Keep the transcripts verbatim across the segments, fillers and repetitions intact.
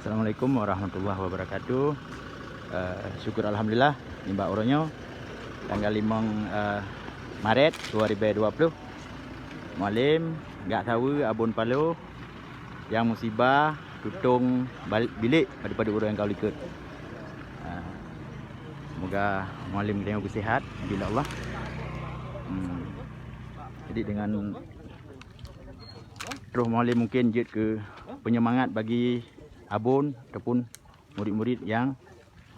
Assalamualaikum warahmatullahi wabarakatuh. Eh, syukur alhamdulillah, nibak uroe nyoe tanggal limong, eh, Maret dua ribu dua puluh. Mualem, gak saweue Abon Paloh nyang musibah tutong bal-, bilék padub-padub uroe nyang ka likot. Ah, semoga Mualem geutanyoe beusehat bila Allah. Hmm. Jadi dengan troh Mualem mungkin jeuet keu penyemangat bagi Abon ataupun murid-murid nyang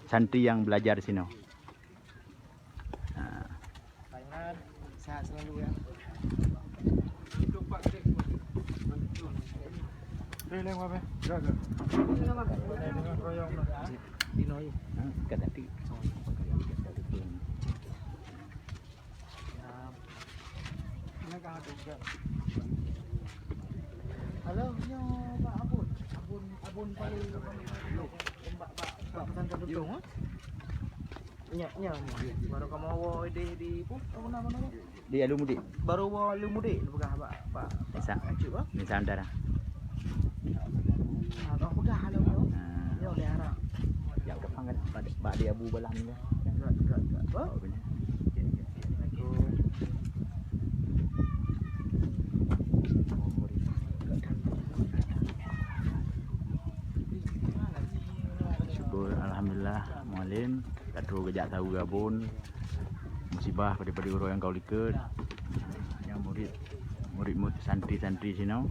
santri nyang belajar di sinoe. Ha. Sehat selalu ya. Dinoe. Ha, kata tu. Halo, nyoe Pak Abon. Abon, Abon Paloh. Bak, bak, bak pesantren tutong, eh? Nyak, nyak, nyak. Baru kamoe woe ideh di, pu, apa nama, nama? Di Alue Mudik. Baru woe Alue Mudik, peugah bak, bak, bak Desa. Acuk, ah? Desa Antara. Ah, kau peugah, halo, halo. Ah. Nyoe, lé harap. Yak kepang kan, bak, bak di Abu Balam ni, kan? Enggak, enggak, enggak. Oh. Oh, benar. Syukur, alhamdulillah, Mualem. Ka troh geujak saweue Abon. Musibah padub-padub uroe nyang ka likot. Nyang murid, murid-murid santri-santri sinoe.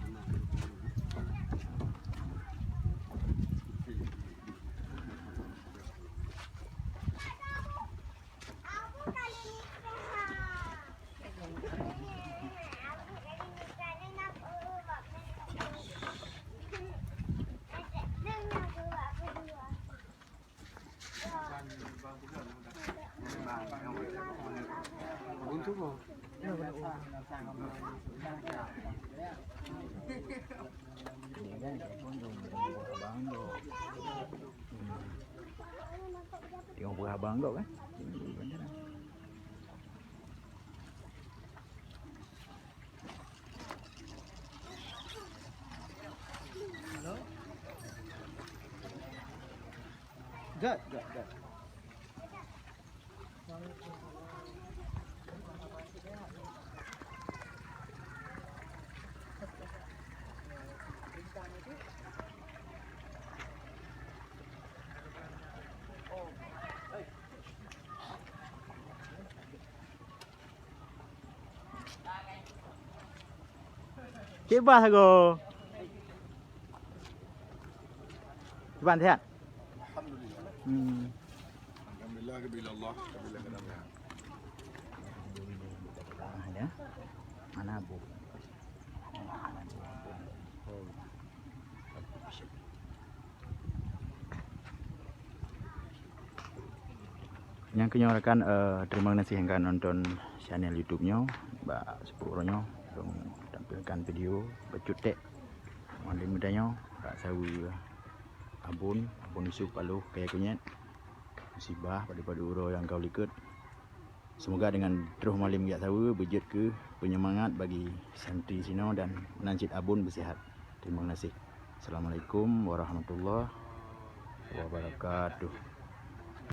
Tengok peugah abang kau kan? Halo? Gak, gak, gak. Cik Bas aku. Iban sihat? Alhamdulillah. Hmm. Alhamdulillah, bila Allah, bila Allah. Ah, ya. Mana bu? Nyang keunyoe rakan, eh, terima kasih nyang ka nonton channel YouTube nyoe. Bak sipeuet uroe nyoe lôn tampilkan video bacut tek Mualem geutanyoe bak saweue Abon, Abon Yusuf Paloh Kaya Kunyet. Musibah padub-padub uroe nyang ka likot. Semoga dengan troh Mualem geujak saweue beujeuet keu penyemangat bagi santri sinoe dan meunan cit Abon beusihat. Terima kasih. Assalamualaikum warahmatullahi wabarakatuh.